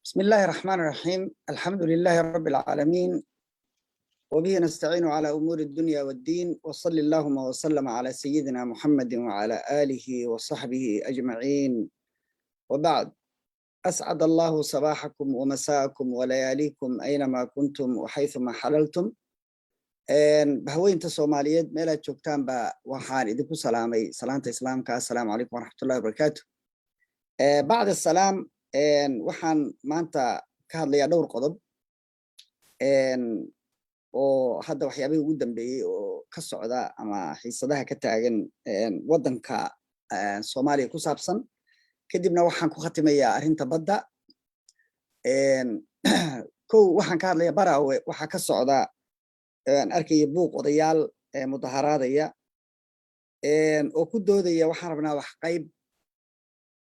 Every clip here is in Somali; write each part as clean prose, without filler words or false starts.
بسم الله الرحمن الرحيم، الحمد لله رب العالمين، وبه نستعين على أمور الدنيا والدين، وصل اللهم وسلم على سيدنا محمد وعلى آله وصحبه أجمعين، وبعد. أسعد الله صباحكم ومساءكم ولياليكم أينما كنتم وحيثما حللتم. Bahweynta Soomaaliyeed meelaad joogtaan ba, waxaan idinku salaamay salaanta Islaamka: assalaamu calaykum waraxmatullahi wabarakaatu. Bacda salaam, waxaan maanta ka hadlayaa dhowr qodob oo hadda waxyaabihii ugu dambeeyey oo ka socda ama xiisadaha ka taagan waddanka Soomaaliya ku saabsan. Kadibna waxaan ku khatimayaa arrinta badda. Kow, waxaan ka hadlayaa Baraawe. Waxaa ka socda, aan arkaya, buuq odayaal mudaharaadaya oo ku doodaya: waxaan rabnaa wax qayb,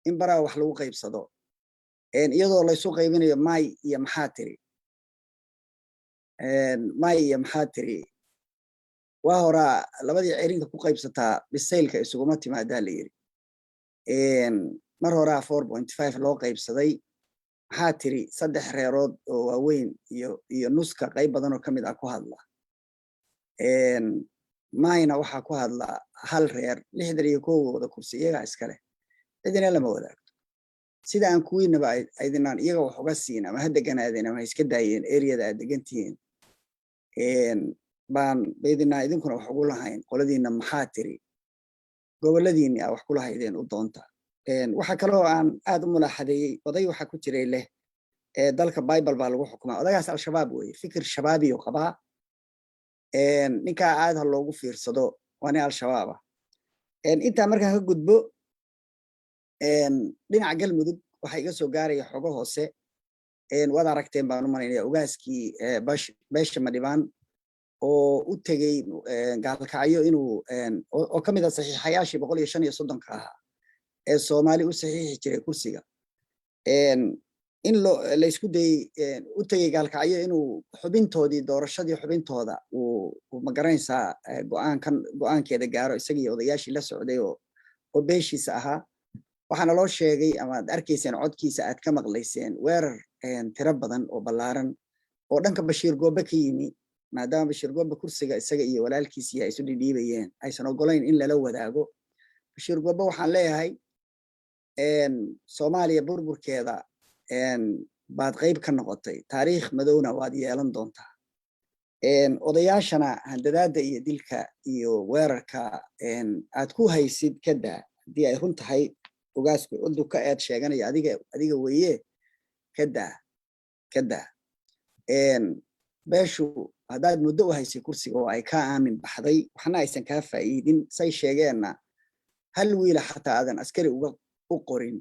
in Baraawe wax lagu qaybsado, iyadoo laysu qaybinayo May iyo maxaa tiri, May iyo maxaa tiri. Waa horaa labadii cerinka ku qaybsataa bisaylka isuguma timaadaa, la yiri. Mar horaa 4.5 loo qaybsaday. Maxaa tiri saddex reerood oo waaweyn iyo nuska qayb badan oo kamid ah ku hadla. Mayna waxaa ku hadla hal reer. 61-gooda kursi iyagaa iskale, cidina lama wadaagto. Sida aan kuwiinaba aydinaan iyaga wax uga siin, ama ha deganaadeen ama ha iska daayeen areada aad degan tihiin, baan baydinaa idinkuna wax ugu lahayn. Qoladiina maxaa tiri, goboladiinni aa wax kula haydeen u doonta. Waxa kaloo aan aad u mulaaxadeeyey, oday waxaa ku jiray leh dalka Bible baa lagu xukumaa. Odagaas Al-Shabaab weeye, fikir Shabaabiyu qabaa. Ninkaa aad ha loogu fiirsado, waa nin Al-Shabaab ah. Intaa markaan ka gudbo, dhinaca Galmudug waxaa iga soo gaaraya xogo hoose. Waad aragteen baan u malaynaya ogaaskii beesha Madhibaan oo u tegey Gaalkacyo inuu, oo ka mid a saxiixayaashii 135-ka ahaa ee Soomaali u saxiixi jiray kursiga, in laysku dayey, u tegey Gaalkacyo inuu xubintoodii, doorashadii xubintooda uu, magaranaysaa, go'aankan go'aankeeda gaaro, isagii odayaashii la socday oo beeshiisa ahaa. Waxaana loo sheegay, ama aad arkayseen, codkiisa aad ka maqlayseen, weerar tiro badan oo ballaaran oo dhanka Bashiir Goobe ka yimi, maadaama Bashiir Goobe kursiga isaga iyo walaalkiisii ay isu dhidhiibayeen, aysan ogolayn in lala wadaago. Bashiir Goobe waxaan leeyahay: Soomaaliya burburkeeda baad qayb ka noqotay, taariikh madowna waad yeelan doontaa. Odayaashana handadaada iyo dilka iyo weerarka aad ku haysid ka daa. Haddii ay run tahay ogaasku ciddu ka eed sheeganaya adiga weeye, ka daa, ka daa. Beeshu haddaad muddo u haysay kursiga oo ay kaa aamin baxday, waxna aysan kaa faa'iidin, say sheegeenna hal wiila xataa aadan askari uga u qorin,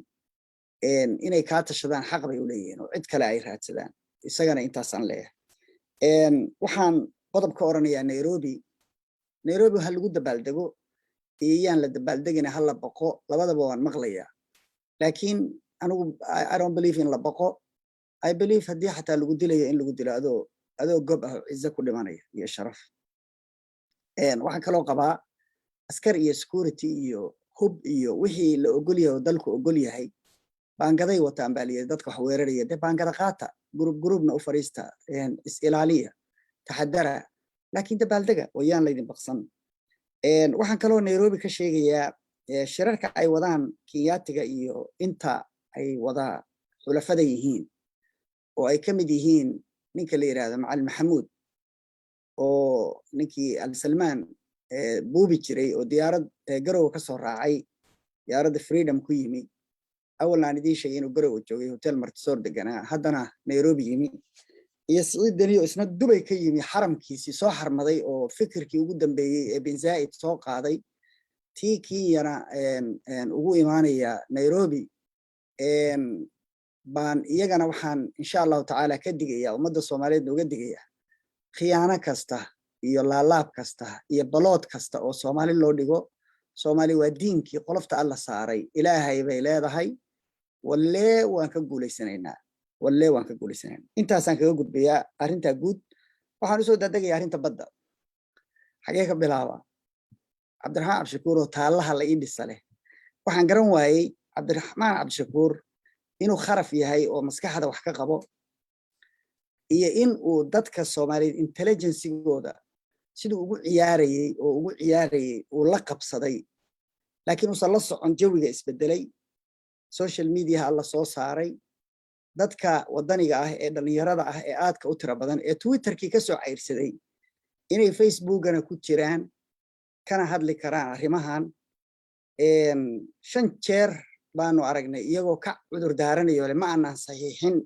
inay kaa tashadaan xaq bay u leeyihiin oo cid kale ay raadsadaan. Isagana intaasaan leeyahay. Waxaan qodob ka oranayaa Nairobi. Nairobi ha lagu dabaaldego iyo yaan la dabaaldegina, ha la baqo, labadaba waan maqlayaa. Laakiin anigu I don't believe in la baqo. I believe haddii xataa lagu dilayo, in lagu dilo adoo gob ah oo cizo ku dhimanaya iyo sharaf. Waxaan kaloo qabaa askar iyo security iyo hub iyo wixii la ogol yahay oo dalku ogol yahay. Baangaday wataan baa layidhi dadka wax weeraraya. Dee baangada qaata, group groupna u fadhiista, is ilaaliya, taxadara, laakiin dabaaldega oo yaan laydin baqsan. Waxaan kaloo Nairobi ka sheegayaa shirarka ay wadaan Kenyaatiga iyo inta ay wada xulafada yihiin, oo ay ka mid yihiin ninka la yidhaahdo Macalin Maxamuud, oo ninkii Alsalmaan buubi jiray, oo diyaarad Garowe ka soo raacay, diyaaradda Freedom ku yimi. Awalna aan idiin sheegay inuu Garowe joogay, Hotel Martisoor deganaa, haddana Nairobi yimi, iyo Siciid Deni oo isna Dubay ka yimi, xaramkiisii soo xarmaday, oo fikirkii ugu dambeeyey ee Bin Zaa'id soo qaaday, tii Kenyana ugu imaanaya Nairobi baan. Iyagana waxaan insha Allahu tacaala ka digaya, ummadda Soomaaliyeed nooga digaya, khiyaano kasta iyo laalaab kasta iyo balood kasta oo Soomaali loo dhigo. Soomaali waa diinkii qolofta Alla saaray, Ilaahay bay leedahay. Wallee waan ka guulaysanaynaa, wallee waan ka guulaysanaynaa. Intaasaan kaga gudbayaa arrintaa guud. Waxaan usoo daadegaya arrinta badda. Xagee ka bilaaba? Cabdiraxmaan Cabdishakuur oo taallaha la ii dhisa leh, waxaan garan waayey Cabdiraxmaan Cabdishakuur. Inuu kharaf yahay oo maskaxda wax ka qabo iyo in uu dadka Soomaaliyeed intelligencegooda siduu ugu ciyaarayey oo ugu ciyaarayey uu la qabsaday, laakiin uusan la socon jawiga isbedelay, social mediaha la soo saaray, dadka waddaniga ah ee dhallinyarada ah ee aadka u tira badan ee Twitterkii ka soo cayrsaday inay Facebookana ku jiraan kana hadli karaan arrimahan. Shan jeer baanu aragnay iyagoo ka cudur daaranayo le ma aanan saxiixin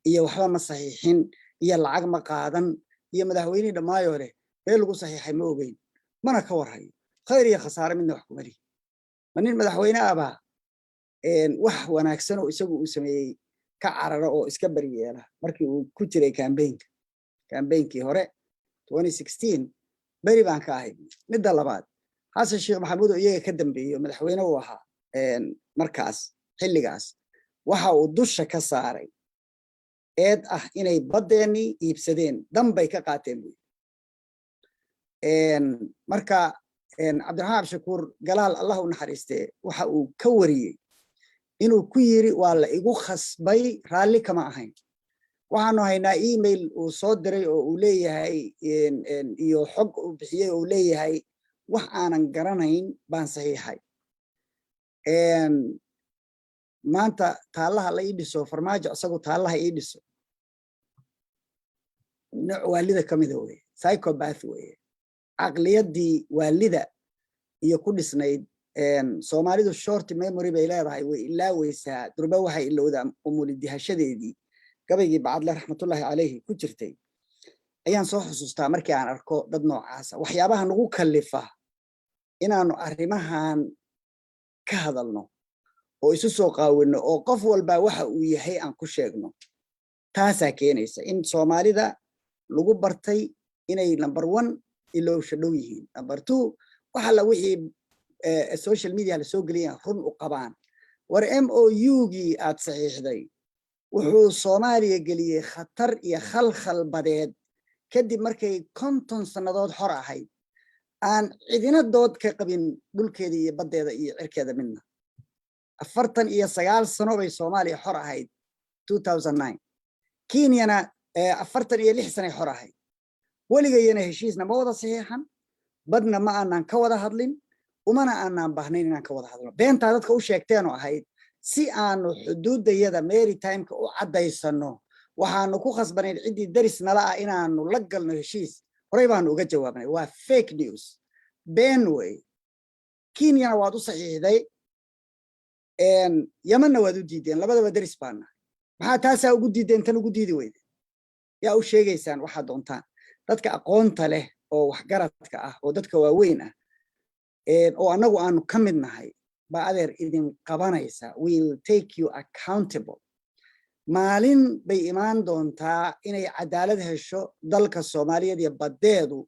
iyo waxba ma saxiixin iyo lacag ma qaadan, iyo madaxweynihii dhammaayoo leh meel lagu saxiixay ma ogeyn mana ka warhayo, khayr iyo khasaare midna wax kuma lihi. Ma nin madaxweyne abaa wax wanaagsan oo isagu uu sameeyey ka carara oo iska baryeela? Markii uu ku jiray campaignka, campaignkii hore beri baan ka ahay. Midda labaad, Xasan Sheekh Maxamuud oo iyaga ka dambeeyey oo madaxweyne uu ahaa markaas xilligaas, waxa uu dusha ka saaray eed ah inay baddeenii iibsadeen, dan bay ka qaateen buy. Marka Cabdiraxmaan Cabdishakuur Galaal, Allah u naxariistee, waxa uu ka wariyey inuu ku yiri: "Waa la igu khasbay, raalli kama ahayn." Waxaanu haynaa email uu soo diray oo uu leeyahay iyo xog uu bixiyey oo uu leeyahay: "Wax aanan garanayn baan saxiixay." Maanta taallaha la ii dhiso Farmaajo, isagu taallaha ii dhiso, nooc waalida ka mida weye, psychopath weye. Caqliyaddii waalida iyo ku dhisnayd. Soomaalidu short memory bay leedahay, way ilaaweysaa durba, waxay ilowdaa umulidihashadeedii. Gabaygii Bacadle raxmatullaahi calayhi ku jirtay ayaan soo xusuustaa markii aan arko dad noocaasa. Waxyaabaha nagu kallifa inaanu arrimahan ka hadalno oo isu soo qaawino oo qof walba waxa uu yahay aan ku sheegno, taasaa keenaysa in Soomaalida lagu bartay inay number one ilowsha dhow yihiin, number two wax alla wixii social media lasoo geliyaan run u qabaan. War MOU-gii aad saxiixday wuxuu Soomaaliya geliyey khatar iyo khalkhal badeed, kadib markay 50 sannadood xor ahayd, aan cidina dood ka qabin dhulkeeda iyo baddeeda iyo cirkeeda midna. 49 sano bay Soomaaliya xor ahayd 2009. Kenyana 46 sanay xor ahayd. Weligayana heshiisna ma wada saxiixan, badna ma aanan ka wada hadlin, umana aanan baahnayn inaan ka wada hadlo. Beentaa dadka u sheegteenoo ahayd si aanu xuduuddayada maritimeka u caddaysano waxaanu ku khasbanayn ciddii daris nala ah inaanu la galno heshiis, horey baanu uga jawaabnay. Waa fake news, been wey. Kenyana waad u saxiixday, Yemanna waad u diideen, labadaba deris baana. Maxaa taasaa ugu diideen, tan ugu diidi weyde? Yaa u sheegaysaan waxaad doontaan? Dadka aqoonta leh oo waxgaradka ah oo dadka waaweyn ah oo annagu aanu ka mid nahay baa, adeer, idin qabanaysa. Will take you accountable. Maalin bay imaan doontaa inay cadaalad hesho dalka Soomaaliyeed iyo baddeedu,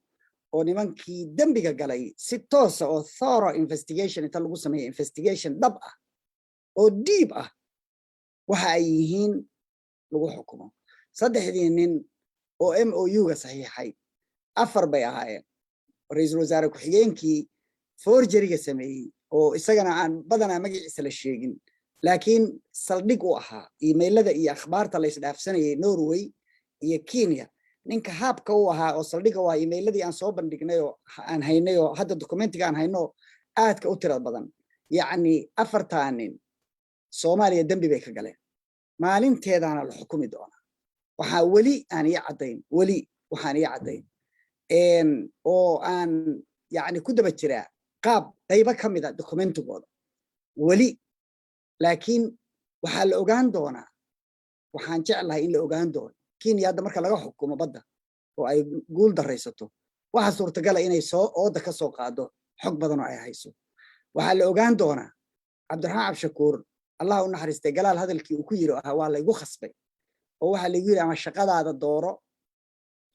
oo nimankii dembiga galay si toosa oo thorough investigation inta lagu sameeya, investigation dhab ah oo deep ah, waxa ay yihiin lagu xukumo. Saddexdii nin oo MOU-ga saxiixay, afar bay ahaayeen, ra-iisul wasaare ku-xigeenkii forgeryga sameeyey oo isagana aan badanaa magaciisa la sheegin, laakiin saldhig u ahaa emailada iyo akhbaarta la isdhaafsanayay Norway iyo Kenya, ninka haabka u ahaa oo saldhiga u ahaa emailadii aan soo bandhignay oo aan haynay oo hadda documentiga aan hayno aadka u tirad badan. Yacni afartaa nin Soomaaliya dembi bay ka galeen, maalinteedaana la xukumi doonaa. Waxaa weli aan ii caddayn, weli waxaan ii caddayn oo aan yacni ku daba jiraa qaab qaybo ka mida documentigooda weli, laakiin waxaa la ogaan doonaa, waxaan jeclahay in la ogaan doono Kenya hadda marka laga xukumo badda oo ay guul daraysato, waxaa suurtagala inay soo ooda ka soo qaado xog badan oo ay hayso. Waxaa la ogaan doonaa Cabdiraxmaan Cabshakuur, Allah u naxariistay, Galaal hadalkii uu ku yiri ahaa: "Waa laygu khasbay oo waxaa laygu yiri ama shaqadaada dooro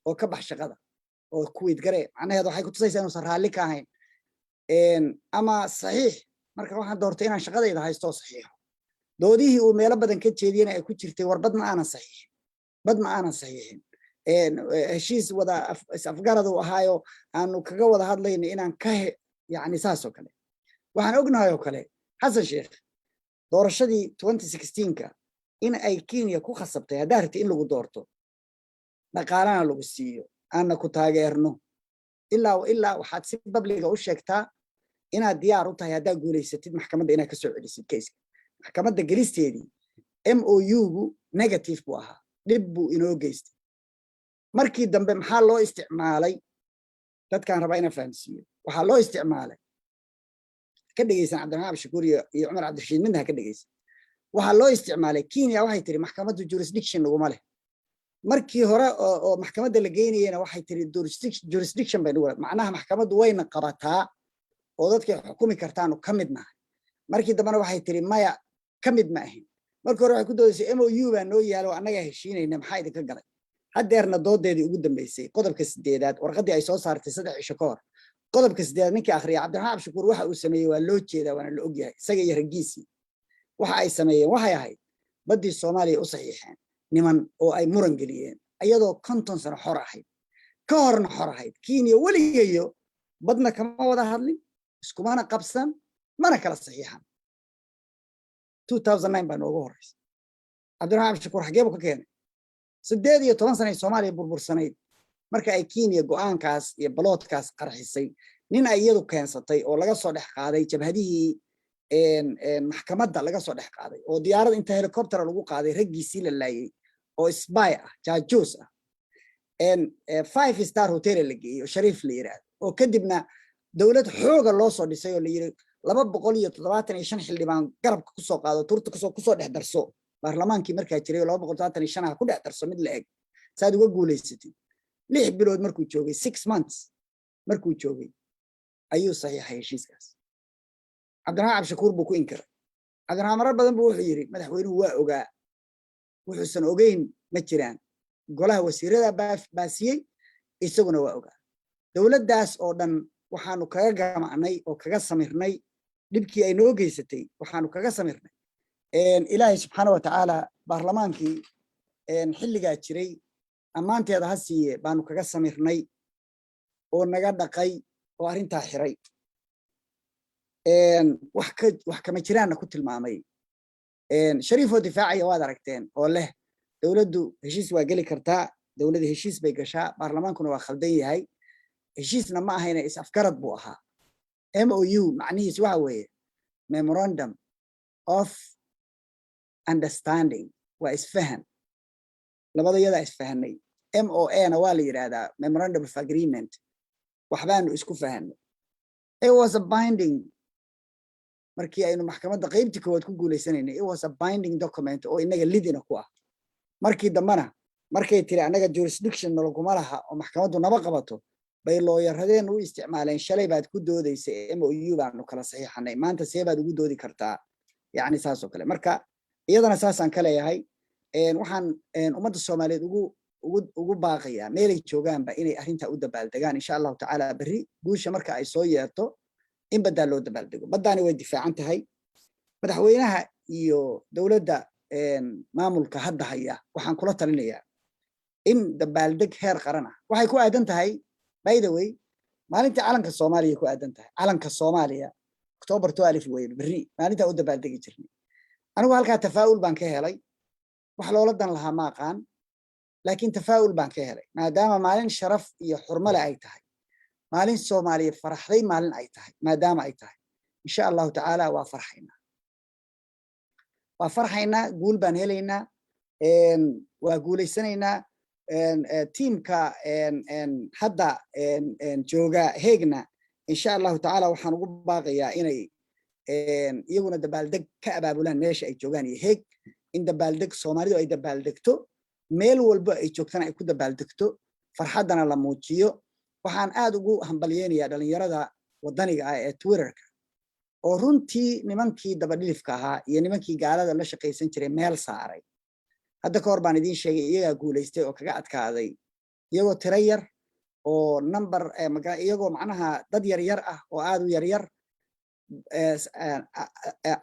oo ka bax shaqada oo quit garee." Macnaheedu waxay kutusaysaa inuusan raalli ka ahayn ama saxiix. Marka waxaan doortay inaan shaqadayda haysto oo saxiixo. Doodihii uu meelo badan ka jeediyena ay ku jirtay: "War bad ma aanan saxiixin, bad ma aanan saxiixin, heshiis wada is-afgarad uu ahaayo aanu kaga wada hadlayno inaan ka." Yani saas oo kale waxaan ognahay oo kale Xasan Sheekh doorashadii 2016-ka. In ay Kenya ku khasabtay, haddaa rabtay in lagu doorto, dhaqaalana lagu siiyo, aana ku taageerno, ilaa ilaa waxaad si public-ga u sheegtaa inaad diyaar u tahay, haddaa guulaysatid, maxkamadda inaad kasoo celisid case-ka. Maxkamadda gelisteedii MOU-gu negative buu ahaa, dhib buu inoo geystay. Markii dambe maxaa loo isticmaalay? Dadkaan rabaa inaan fahamsiiyo. Waxaa loo isticmaalay, ka dhegeysan Cabdiraxmaan Cabdishakuur iyo Cumar Cabdirashiid, midna ha ka dhegeysan. Waxaa loo isticmaalay, Kenya waxay tiri maxkamaddu jurisdiction laguma leh. Markii hore oo maxkamadda la geynayena waxay tiri jurisdiction bay nagu, macnaha maxkamaddu wayna qabataa oo dadkay xukumi kartaanu ka mid nahay. Markii dambena waxay tiri maya, ka mid ma ahin. Markii hore waxay ku doodaysay MOU baa noo yaalo, annagaa heshiinayna, maxaa idinka galay? Haddeerna doodeedii ugu dambeysay, qodobka sideedaad, warqaddii ay soo saartay 3 cisho ka hor, qodobka sideedaad ninkii akhriya, Cabdiraxmaan Cabdishakuur waxa uu sameeyey waa loo jeedaa, waana la ogyahay. Isaga iyo raggiisii waxa ay sameeyeen waxay ahayd baddii Soomaaliya u saxiixeen niman oo ay muran geliyeen, iyadoo 50 sano xor ahayd, ka horna xor ahayd. Kenya weligayo badna kama wada hadlin, iskumana qabsan, mana kala saxiixan. 2009 baa noogu horeysa. Cabdiraxmaan Cabdishakuur xagee buu ka keenay? 18 sanay Soomaaliya burbursanayd marka ay Kenya go'aankaas iyo baloodkaas qarxisay. Nin ay iyadu keensatay oo laga soo dhex qaaday jabhadihii maxkamadda laga soo dhex qaaday, oo diyaarad inta helicopter lagu qaaday, raggiisii la laayay, oo spy ah, jaajuus ah, five star hotel la geeyey oo Shariif la yiraahdo, oo kadibna dowlad xooga loo soo dhisay oo la yiri 275 xildhibaan garabka kusoo qaado, turta kusoo dhex darso baarlamaankii markaa jiray oo 275 ah ku dhex darso mid la eg saad uga guulaysatid. 6 bilood markuu joogay, 6 months markuu joogay, ayuu saxiixay heshiiskaas. Cabdiraxmaan Cabdishakuur buu ku inkiray. Cabdiraxmaan marar badan buu wuxuu yidhi madaxweynuhu waa ogaa. Wuxuusan ogeyn ma jiraan. Golaha wasiirada baasiyey, isaguna waa ogaa. Dowladdaas oo dhan waxaanu kaga gamacnay oo kaga samirnay dhibkii ay noo geysatay. Waxaanu kaga samirnay Ilaahay subxaana wa tacaala baarlamaankii xilligaa jiray ammaanteeda ha siiye baanu kaga samirnay oo naga dhaqay oo arrintaa xiray, wax kama jiraanna ku tilmaamay. Shariifoo difaacaya waad aragteen oo leh dowladdu heshiis waa geli kartaa, dowladda heshiis bay gashaa, baarlamaankuna waa khaldan yahay. Heshiisna ma ahayna, is afgarad buu ahaa. MOU macnihiis waxa weeye memorandum of understanding, waa isfahan, labada yadaa isfahanay. MOA na waa la yidhaahdaa, memorandum of agreement, waxbaanu isku fahanay. It was a binding. Markii aynu maxkamadda qaybtii koowaad ku guulaysanaynay, it was a binding document oo inaga lidina ku ah. Markii dambena markay tiri annaga jurisdiction nalaguma laha oo maxkamaddu naba qabato, bay lawyer-adeen u isticmaaleen: shalay baad ku doodaysay MOU baanu kala saxiixanay, maanta see baad ugu doodi kartaa? Yacni saas oo kale. Marka iyadana saasaan ka leeyahay. Waxaan ummadda Soomaaliyeed ugu baaqayaa meelay joogaanba inay arrintaa u dabaaldegaan, insha Allahu tacaala, berri guusha marka ay soo yeerto in baddaa loo dabaaldego. Baddaani way difaacan tahay. Madaxweynaha iyo dowladda maamulka hadda haya waxaan kula talinayaa in dabaaldeg heer qaran ah. Waxay ku aadan tahay, by the way, maalintii calanka Soomaaliya ku aadan tahay. Calanka Soomaaliya October 12 weye berri, maalintaa u dabaaldegi jirnay. Anigu halkaa tafaa'ul baan ka helay. Wax loola dan lahaa ma aqaan, laakiin tafaa'ul baan ka helay, maadaama maalin sharaf iyo xurmale ay tahay, maalin Soomaaliya faraxday maalin ay tahay. Maadaama ay tahay, insha Allahu tacaala waa farxaynaa, waa farxaynaa, guul baan helaynaa, waa guulaysanaynaa. Tiimka hadda jooga Heegna, insha Allahu tacaala, waxaan ugu baaqayaa inay iyaguna dabaaldeg ka abaabulaan meesha ay joogaan iyo Heeg, in dabaaldeg Soomaalidu ay dabaaldegto, meel walba ay joogtana ay ku dabaaldegto, farxaddana la muujiyo. Waxaan aad ugu hambalyeynayaa dhalinyarada waddaniga ah ee Twitterka oo runtii nimankii dabadhilifka ahaa iyo nimankii gaalada la shaqaysan jiray meel saaray. Hadda ka hor baan idiin sheegay, iyagaa guulaystay oo kaga adkaaday iyagoo tiro yar oo number, iyagoo macnaha dad yar yar ah oo aad u yar yar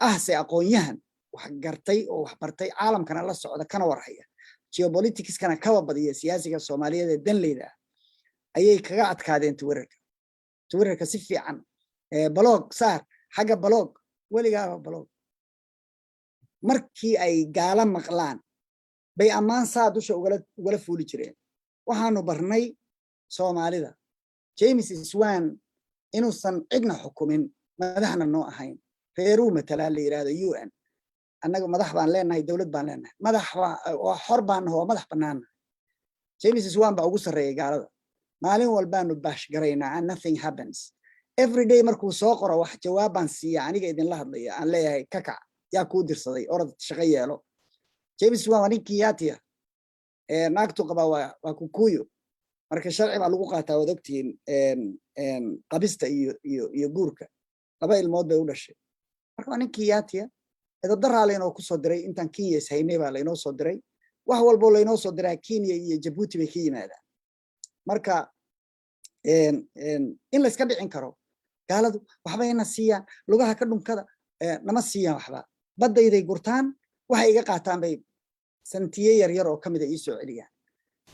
ahse aqoon-yahan wax gartay oo wax bartay, caalamkana la socda, kana warhaya, geopoliticskana kaba badiya siyaasiga Soomaaliyeed ee danleyda ah ayay kaga adkaadeen Twitterka. Twitterka si fiican block saar, xagga block, weligaaba block. Markii ay gaalo maqlaan bay ammaan saa dusha ugala fuuli jireen. Waxaanu barnay Soomaalida James Swan inuusan cidna xukumin, madaxna noo ahayn. Reeruu matalaa la yidhahdo UN. Annaga madax baan leenahay, dowlad baan leenahay, madax waa xor baan naho, waa madax bannaannahay. James Swan baa ugu sarreeyay gaalada. Maalin walbaanu bash garaynaa and nothing happens. Every day markuu soo qoro wax, jawaab baan siiya. Aniga idinla hadlaya aan leeyahay, ka kac, yaa kuu dirsaday? Orod shaqo yeelo. James Swan waa nin Kiyaatiya, naagtu qabaa waa Kukuyo. Marka sharci baa lagu qaataa, waad ogtihiin, qabista iyo guurka. Laba ilmood bay u dhashay. Marka waa nin Kiyaatiya. Edabdaraa laynoo ku soo diray. Intaan Kenya is haynay baa laynoo soo diray. Wax walboo laynoo soo diraa Kenya iyo Jabuuti bay ka yimaadaan. Marka in layska dhicin karo gaaladu waxbayna siiyaan, lugaha ka dhunkada nama siiyaan waxba. Baddayday gurtaan, waxay iga qaataan bay santiye yar yar oo kamida ii soo celiyaan.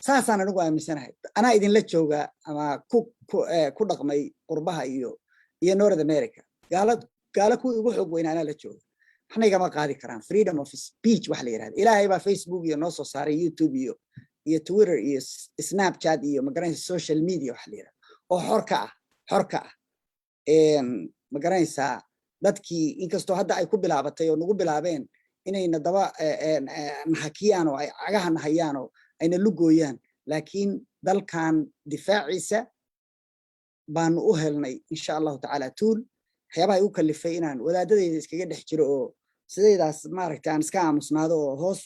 Saasaan anigu aaminsanahay. Anaa idinla jooga ama ku dhaqmay qurbaha iyo North America. Gaala gaala kuwii ugu xoog weyna anaa la jooga, waxna igama qaadi karaan. Freedom of speech wax la yirahda Ilaahay baa Facebook iyo noo soo saaray, YouTube iyo Twitter iyo Snapchat iyo, magaranaysa, social media wax la yirahda oo xor ka ah, magaranaysaa, dadkii. Inkastoo hadda ay ku bilaabatay oo nagu bilaabeen inayna daba nahakiyaan oo ay cagaha nahayaan oo ayna lugooyaan, laakiin dalkan difaaciisa baanu u helnay, insha Allahu tacaala. Tuul waxyaabaha igu kalifay inaan wadaadadayda iskaga dhex jiro oo sidaydaas maaragtay aan iska aamusnaado oo hoos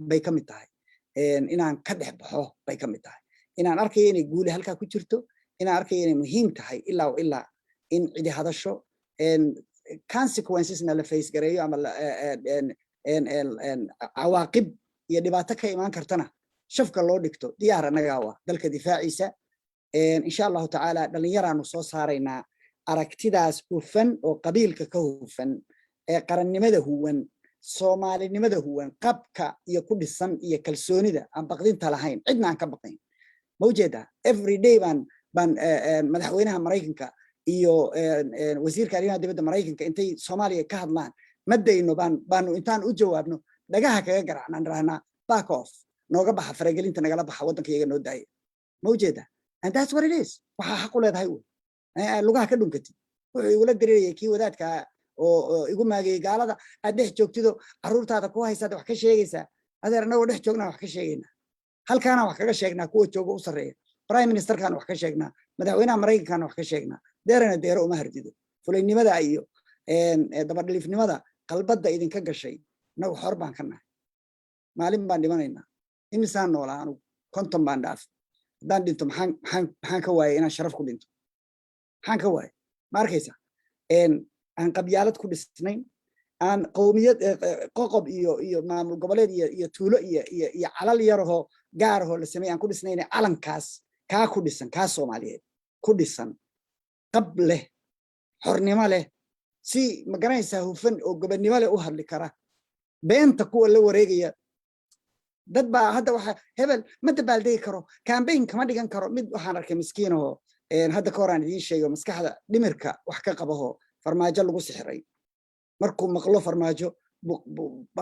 bay ka mid tahay, inaan ka dhex baxo bay ka mid tahay, inaan arkayo inay guuli halkaa ku jirto, inaan arkayo inay muhiim tahay ilaa ilaa in cidi hadasho, consequencesna la face gareeyo ama cawaaqib iyo dhibaato ka imaan kartana shafka loo dhigto. Diyaar annagaa waa dalka difaaciisa, insha Allahu tacaala. Dhalinyaraanu soo saaraynaa aragtidaas hufan oo qabiilka ka hufan, ee qarannimada huwan, Soomaalinimada huwan, qabka iyo ku dhisan iyo kalsoonida aan baqdinta lahayn, cidna aan ka baqayn. Ma ujeedaa? Every day baan madaxweynaha Maraykanka iyo wasiirka arrimaha dibadda Maraykanka intay Soomaaliya ka hadlaan ma dayno. Baanu intaan u jawaabno dhagaha kaga garacnaan, rahnaa, "Back off, nooga baxa faragelinta, nagala baxa waddanka iyaga, noo daaya." Ma ujeedaa? And that's what it is. Waxaa xaq u leedahay wey lugaha ka dhunkatid. Wuxuu igula dirirayay kii wadaadka oo igu maagayay, gaalada aad dhex joogtido, carruurtaada ku haysaad wax ka sheegaysaa. Adeer, annagoo dhex joognaa wax ka sheegaynaa, halkaana wax kaga sheegnaa. Kuwa jooga u sarreeya, prime ministerkaan wax ka sheegnaa, madaxweynaha Maraykankaan wax ka sheegnaa. Deerana deero uma hardido. Fulaynimada iyo dabadhaliifnimada qalbadda idinka gashay, innagu xor baan ka nahay. Maalin baan dhimanaynaa. Imisaan noolaa anugu? 50 baan dhaaf. Haddaan dhinto, maxaan ka waayay? Inaan sharaf ku dhinto maxaan ka waayay? Ma arkaysa? Aan qabyaalad ku dhisnayn, aan qowmiyad, qoqob iyo maamul goboleed iyo tuulo iyo calal yarahoo gaarahoo la sameey aan ku dhisnayn. Calankaas kaa ku dhisan, kaa Soomaaliyeed ku dhisan, qab leh, xornimo leh, si, ma garanaysaa, hufan oo gobonnimo leh u hadli kara. Beenta kuwa la wareegaya, dad baa hadda waxa hebel ma dabaaldegi karo, campaign kama dhigan karo. Mid waxaan arkay miskiinahoo hadda ka hor aan idiin sheego, maskaxda dhimirka wax ka qabahoo Farmaajo lagu sixiray. Markuu maqlo Farmaajo,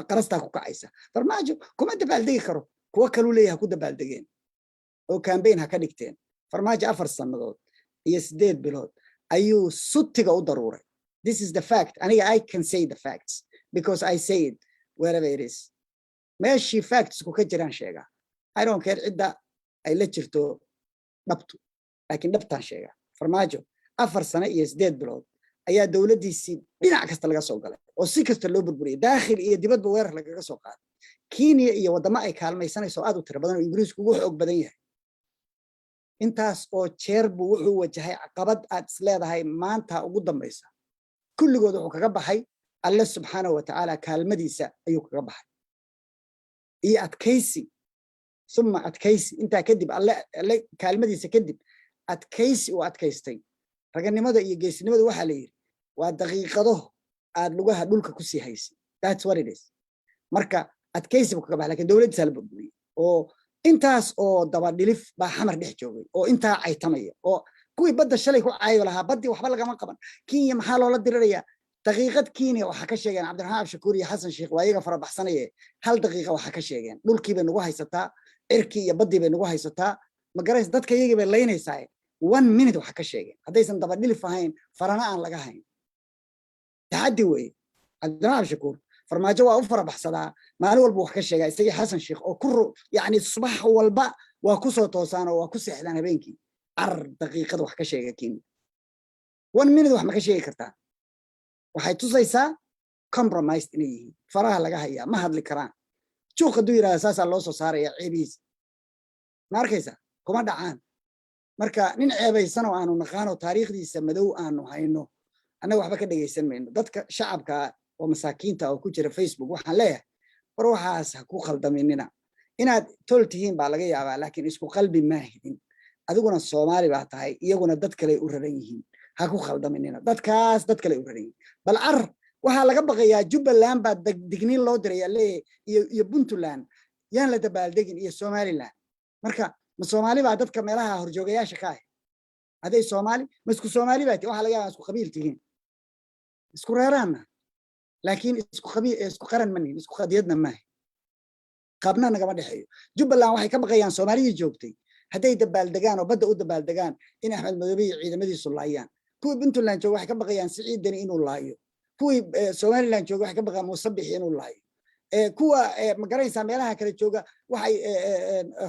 qarastaa ku kacaysa. Farmaajo kuma dabaaldegi karo, kuwo kaluu leeyahay ha ku dabaaldegeen oo campaign ha ka dhigteen. Farmaajo 4 sannadood iyo 8 bilood ayuu sutiga u daruuray. This is the fact. Aniga I can say the facts because I say it wherever it is. Meeshii factsku ka jiraan sheegaa. I don't care cidda ay la jirto dhabtu, laakiin dhabtaan sheegaa. Farmaajo 4 sano iyo 8 bilood ayaa dowladdiisii dhinac kasta laga soo galay oo si kasta loo burburiyay, daakhil iyo dibadba weerar lagaga soo qaaday. Kenya iyo waddamo ay kaalmaysanayso aad u tiro badan oo Ingiriisku ugu xoog badan yahay, intaas oo jeer buu wuxuu wajahay caqabad aad is leedahay maanta ugu dambaysa. Kulligood wuxuu kaga baxay Alle subxaanahu wa tacaala kaalmadiisa ayuu kaga baxay iyo adkaysi, suma adkaysi. Intaa kadib, Alle kaalmadiisa kadib, adkaysi uu adkaystay. Raganimada iyo geesinimada waxaa la yidhi waa daqiiqado aad lugaha dhulka ku sii haysay. That's what it is. Marka adkaysi buu kaga baxay, lakin dowladdiisa la burburiyey oo intaas oo dabadhilif baa Xamar dhex joogay oo intaa caytamaya, oo kuwii badda shalay ku caayo lahaa baddii waxba lagama qaban, Kenya maxaa loola dirirayaa? Daqiiqad Kenya waxaa ka sheegeen Cabdiraxmaan Abshakuur iyo Xasan Sheikh, waa iyaga farabaxsanaye. Hal daqiiqa waxaa ka sheegeen, dhulkii bay nagu haysataa, cirkii iyo baddii bay nagu haysataa, ma garaysa, dadka iyagii bay laynaysaa. One minute waxaa ka sheegeen, haddaysan dabadhilif ahayn, farana aan laga hayn. Taxaddi weeye. Cabdiraxmaan Abshakuur Farmaajo waa u farabaxsadaa, maalin walba wax ka sheegaa, isagii Xasan Sheikh oo ku yacni subax walba waa ku soo toosaan oo waa ku seexdaan habeenkii. Car daqiiqad wax ka sheega Kenya, one minute wax ma ka sheegi kartaa? Waxay tusaysaa compromised inay yihiin, faraha laga hayaa, ma hadli karaan. Juuq hadduu yidhahda, saasaa loo soo saaraya ceebihiisa. Ma arkaysa? Kuma dhacaan. Marka nin ceebaysan oo aanu naqaano, taariikhdiisa madow aanu hayno, annaga waxba ka dhegaysan mayno. Dadka shacabka oo masaakiinta oo ku jira Facebook waxaan leeyahay, war waxaas ha ku khaldaminina. Inaad tol tihiin baa laga yaabaa, laakiin isku qalbi maahidin. Adiguna Soomaali baa tahay, iyaguna dad kale u raran yihiin. Ha ku khaldaminina dadkaas, dad kale u raran yihiin. Bal car waxaa laga baqayaa Jubbaland baa digniin loo diraya leeyahay, iyo Puntland, yaan la dabaaldegin, iyo Somaliland. Marka ma Soomaali baa dadka meelaha horjoogayaasha ka ah? Hadday Soomaali, ma isku Soomaali baa ti? Waxaa laga yaabaa isku qabiil tihiin, isku reeraanna, laakiin isku qabiil, isku qaran ma nihin, isku qadiyadna maaha, qabna nagama dhexeeyo. Jubbaland waxay ka baqayaan Soomaalidii joogtay hadday dabaaldegaan oo badda u dabaaldegaan in Axmed Madoobe iyo ciidamadiisu laayaan. Kuwii Puntland jooga waxay ka baqayaan Siciid Deni inuu laayo. Kuwii Somaliland jooga waxay ka baqayaan Muuse Bixi inuu laayo. Kuwa, ma garanaysaa, meelaha kale jooga waxay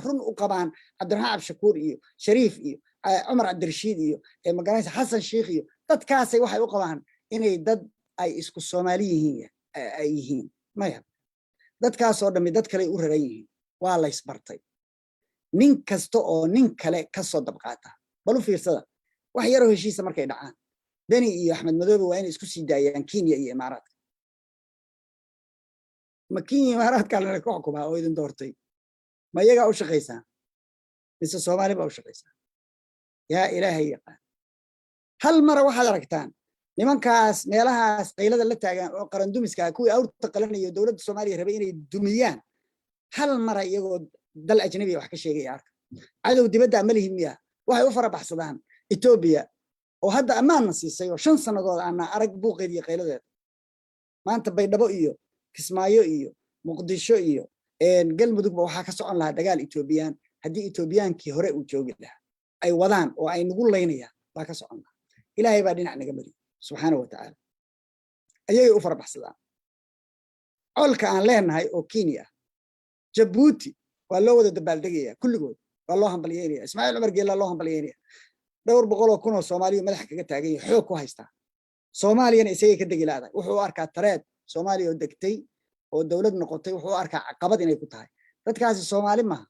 run u qabaan Cabdiraxmaan Cabshakuur iyo Shariif iyo Cumar Cabdirashiid iyo, ma garanaysaa, Xasan Sheikh iyo dadkaasay waxay u qabaan inay dad ay isku Soomaali yihiin ay yihiin. Maya, dadkaasoo dhammi dad kale u raran yihiin, waa laysbartay. Nin kasta oo nin kale ka soo dabqaata, bal u fiirsada, wax yaroo heshiisa markay dhacaan, Deni iyo Axmed Madoobe waa inay isku sii daayaan Kenya iyo Imaaraadka. Ma Kenya, Imaaraadka lana ka xukumaa oo idin doortay? Ma iyagaa u shaqaysaa mise Soomaali baa u shaqaysaa? Yaa Ilaahay yaqaan. Hal mara waxaad aragtaan nimankaas meelahaas qaylada la taagan oo qarandumiska, kuwii awrta qalanayo, dowladda Soomaaliya rabay inay dumiyaan, hal mara iyagoo dal ajnabiya wax ka sheegaya arka. Cadow dibadda ma lihin miya? Waxay u farabaxsadaan Etoobiya oo hadda ammaanna siisay oo 5 sannadood aana arag buuqeed iyo qayladeeda. Maanta Baydhabo iyo Kismaayo iyo Muqdisho iyo Galmudugba waxaa ka socon lahaa dagaal Etoobiyaan haddii Etoobiyaankii hore uu joogi lahaa ay wadaan oo ay nagu laynayaan baa ka socon lahaa. Ilaahay baa dhinac naga mariyey, subxaana wa tacaala. Ayagay u farabaxsadaan colka aan leenahay oo Kenya ah. Jabuuti waa loo wada dabaaldegaya, kulligood waa loo hambalyeynaya. Ismaaciil Cumar Geellaa loo hambalyeynaya. Dhowr boqol oo kun oo Soomaaliyu madaxa kaga taagan yahay, xoog ku haystaa. Soomaaliyana isagay ka degi laadahay. Wuxuu u arkaa tareed Soomaaliya oo degtay oo dowlad noqotay, wuxuu u arkaa caqabad inay ku tahay. Dadkaasi Soomaali maaha,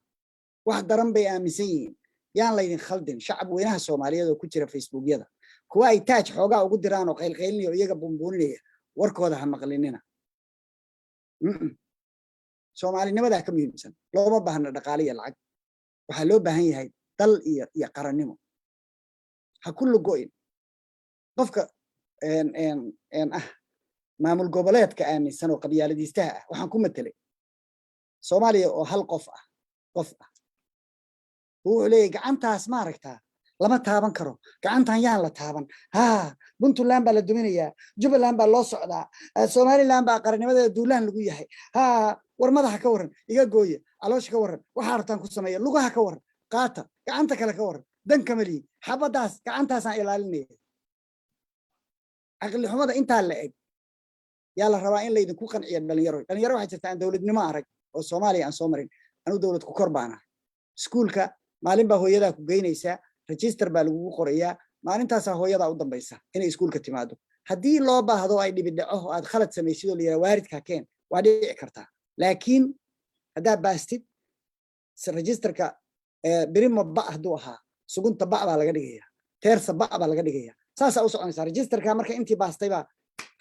wax daran bay aaminsan yihiin. Yaan laydin khaldin, shacab weynaha Soomaaliyeed oo ku jira Facebookyada, kuwa ay taaj xoogaa ugu diraan oo qaylqaylinaya oo iyaga buunbuuninaya, warkooda ha maqlinina. Soomaalinimadaa ka muhiimsan. Looma baahna dhaqaale iyo lacag, waxaa loo baahan yahay dal iyo qarannimo. Ha ku lugo'in qofka ah maamul goboleedka aaminsan oo qabyaaladiistaha ah. Waxaan ku matelay Soomaaliya oo hal qof ah. Wuxuu leeyahy, gacantaas ma aragtaa? Lama taaban karo gacantan, yaan la taaban. Ha, Puntland baa la duminayaa, Jubbaland baa loo socdaa, Somaliland baa qarannimadeeda duulaan lagu yahay. Ha, war madaxa ka warran, iga gooya, caloosha ka warran, waxaa rabtaan ku sameeya, lugaha ka warran, qaata, gacanta kale ka warran, dan kama lihi, xabadaas gacantaasaan ilaalinaya. Caqli xumada intaa la eg yaa la rabaa in laydinku qanciyo, dhalinyaro? Dhalinyaro waxay jirta aan dowladnimo arag oo Soomaaliya aan soo marin. Anuu dowlad ku kor baana. Iskuulka maalin baa hooyadaa ku geynaysaa, register baa lagugu qorayaa, maalintaasaa hooyadaa u dambaysa inay iskuulka timaado. Haddii loo baahdo, ay dhibi dhaco oo aad khalad samaysid oo la yidhaha waalidkaa keen, waa dhici kartaa. Laakiin haddaa baastid registerka, birimo ba hadduu ahaa, sugunta ba baa laga dhigaya, teersa ba baa laga dhigaya, saasaa u soconaysaa registerka. Marka intii baastay baa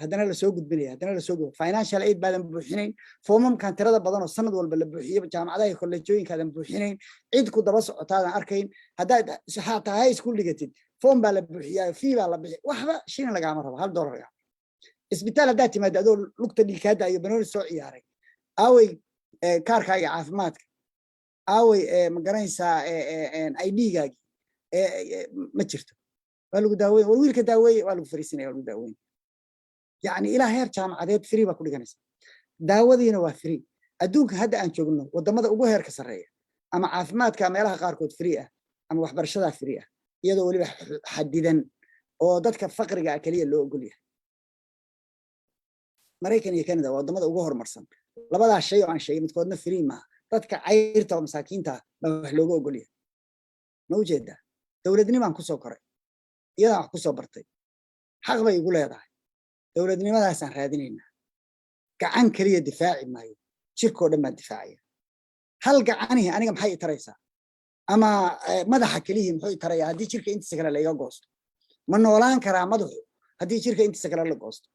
haddana lasoo gudbinaya, haddana lasoo gudbin. Financial aid baadan buuxinayn, foomamkan tirada badan oo sanad walba la buuxiyo jaamacadaha iyo kolleejooyinkaadan buuxinayn, cid ku daba socotaadan arkayn. Haddaad xataa high school dhigatid, foom baa la buuxiyaa, fee baa la bixi, waxba shilin lagaama rabo, $1 lagaama. Isbitaal haddaad timaado adoo lugta dhiigkaada iyo banooni soo ciyaaray, aawey kaarkaaga caafimaadka? Aawey, ma garanaysaa, ID-gaagii? Ma jirto. Waa lagu daaweyn, war wiilka daaweeye, waa lagu fariisinaya, waa lagu daaweyn. Yacni ilaa heer jaamacadeed free baa ku dhiganaysa, daawadiina waa free. Adduunka hadda aan joogno, wadamada ugu heerka sarreeya, ama caafimaadka meelaha qaarkood free ah ama waxbarashadaa free ah, iyadoo weliba xadidan oo dadka faqriga ah keliya loo ogol yahay. Maraykan iyo Canada waa wadamada ugu horumarsan. Labadaas shay oo aan sheegay midkoodna free maaha. Dadka cayrta oo masaakiinta ah baa wax looga ogol yahay. Ma ujeedaa? Dowladnimaan kusoo koray, iyadaan wax kusoo bartay, xaq bay igu leedahay. Dowladnimadaasaan raadinaynaa. Gacan keliya difaaci maayo, jirkoo dhan baan difaacaya. Hal gacanihi aniga maxay i taraysaa? Ama madaxa kelihii muxuu i tarayaa haddii jirka intiisa kale laiga goosto? Ma noolaan karaa madaxu haddii jirka intiisa kale la goosto?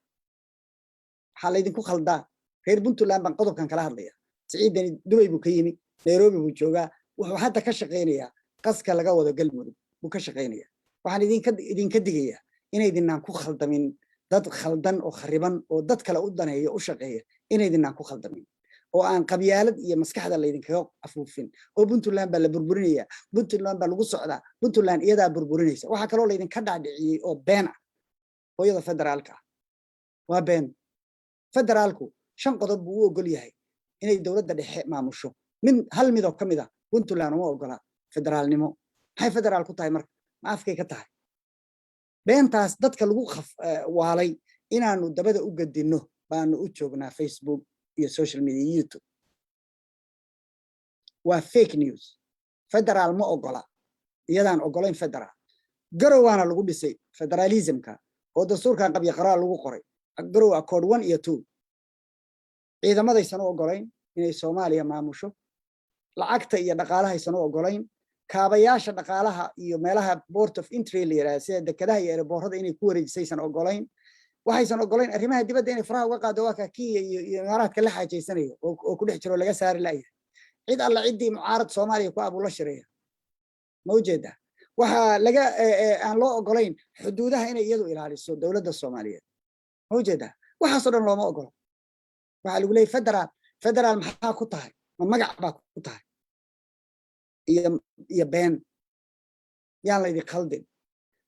Waxaa laydinku khaldaa, reer Puntland baan qodobkan kala hadlaya. Siciidani Dubay buu ka yimi, Nairobi buu joogaa. Wuxuu hadda ka shaqaynayaa qaska laga wado Galmudug buu ka shaqaynaya. Waxaan idinka digayaa inaydinaan ku khaldamin dad khaldan oo khariban oo dad kale u daneeyo, u shaqeeya, inaydinaan ku khaldamin oo aan qabyaalad iyo maskaxda laydinkaga afuufin oo Puntland baa la burburinaya, Puntland baa lagu socdaa. Puntland iyadaa burburinaysa. Waxaa kaloo laydinka dhaadhiciyey oo been ah hooyada federaalka ah. Waa been. Federaalku shan qodob buu u ogol yahay inay dowladda dhexe maamusho. Mid hal midoo ka mid a Puntland uma ogola federaalnimo. Maxay federaal ku tahay marka? Ma afkay ka tahay? Beentaas dadka lagu waalay inaanu dabada u gadinno baanu u joognaa Facebook iyo social media, YouTube. Waa fake news. Federaal ma ogola, iyadaan ogolayn federaal. Garowaana lagu dhisay federalismka oo dastuurkan qabyo qoraal lagu qoray, Garow Accord 1 iyo 2. Ciidamadaysan u ogolayn inay Soomaaliya maamusho, lacagta iyo dhaqaalahaysan u ogolayn, kaabayaasha dhaqaalaha iyo meelaha port of entry la yidhahda, sida dekedaha iyo airportada, inay ku wareejisaysan ogolayn. Waxaysan ogolayn arrimaha dibadda inay faraha uga qaado. Waa ka Kenya iyo Imaaraadka la xaajaysanaya oo ku dhex jiro, laga saari la'yahay. Cid alla ciddii mucaarad Soomaaliya ku abuu la shireeya. Ma ujeedaa? Waxaa laga aan loo ogolayn xuduudaha inay iyadu ilaaliso dowladda Soomaaliyeed. Ma ujeedaa? Waxaasoo dhan looma ogola. Waxaa lagu leeyay federaal. Federaal maxaa ku tahay? Ma magac baa ku tahay iyo been? Yaan laydin khaldin.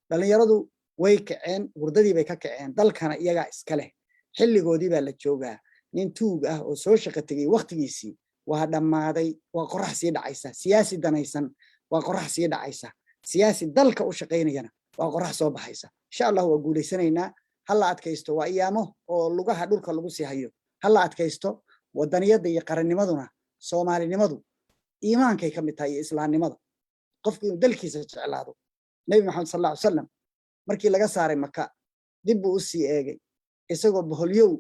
Dhalinyaradu way kaceen, hurdadii bay ka kaceen. Dalkana iyagaa iska leh, xilligoodii baa la joogaa. Nin tuug ah oo soo shaqo tegey waktigiisii waa dhammaaday, waa qorax sii dhacaysa. Siyaasi danaysan waa qorax sii dhacaysa, siyaasi dalka u shaqaynayana waa qorax soo baxaysa. Insha Allah waa guulaysanaynaa. Hala adkaysto. Waa iyaamo oo lugaha dhulka lagu sii hayo. Hala adkaysto. Wadaniyadda iyo qarannimaduna, Soomaalinimadu iimaankay ka mid tahay iyo islaamnimada, qofku inuu dalkiisa jeclaado. Nebi Maxamed sal alla ly salam markii laga saaray Maka, dib buu u sii eegay isagoo boholyow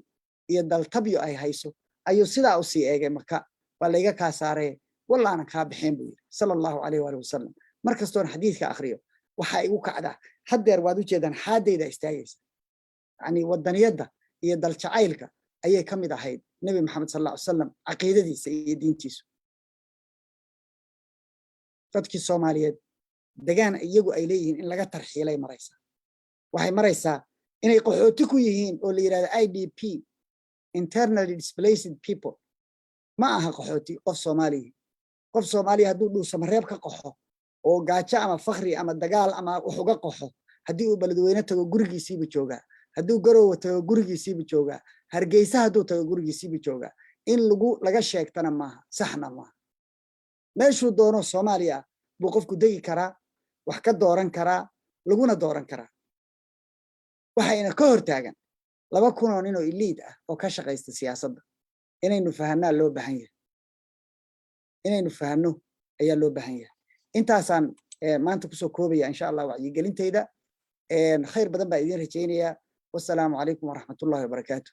iyo daltabyo ay hayso ayuu sidaa usii eegay Maka. "Waa layga kaa saaree, wallaanan kaa baxeen," buu yidhi, sala Allahu alayh waali wasalam. Mar kastoon xadiidka akhriyo waxaa igu kacdaa, haddeer waad ujeedaan, xaaddayda istaagaysa. Yacni wadaniyadda iyo daljacaylka ayay ka mid ahayd Nebi Maxamed sal alla ly salam caqiidadiisa iyo diintiisu. Dadkii Soomaaliyeed degaan iyagu ay leeyihiin in laga tarxiilay maraysaa. Waxay maraysaa inay qaxooti ku yihiin oo la yidhahdo IDP, internally displaced people. Ma aha qaxooti qof Soomaaliya. Qof Soomaaliya hadduu Dhuusamareeb ka qaxo oo gaajo ama fakri ama dagaal ama wax uga qaxo, haddii uu Beledweyne tago gurigiisiibu joogaa, hadduu Garowe tago gurigiisiibu joogaa, Hargeysa hadduu tago gurigiisiibu joogaa. In lagu laga sheegtana maaha, saxna maaha. Meeshuu doono Soomaaliya buu qofku degi karaa, wax ka dooran karaa, laguna dooran karaa. Waxayna ka hortaagan 2000 oo nin oo elite ah oo ka shaqaysta siyaasadda. Inaynu fahanaa loo baahan yahay, inaynu fahanno ayaa loo baahan yahay. Intaasaan maanta kusoo koobaya, insha Allah, wacyigelintayda. Khayr badan baa idiin rajaynayaa. Wasalaamu calaykum waraxmatullahi wabarakaatu.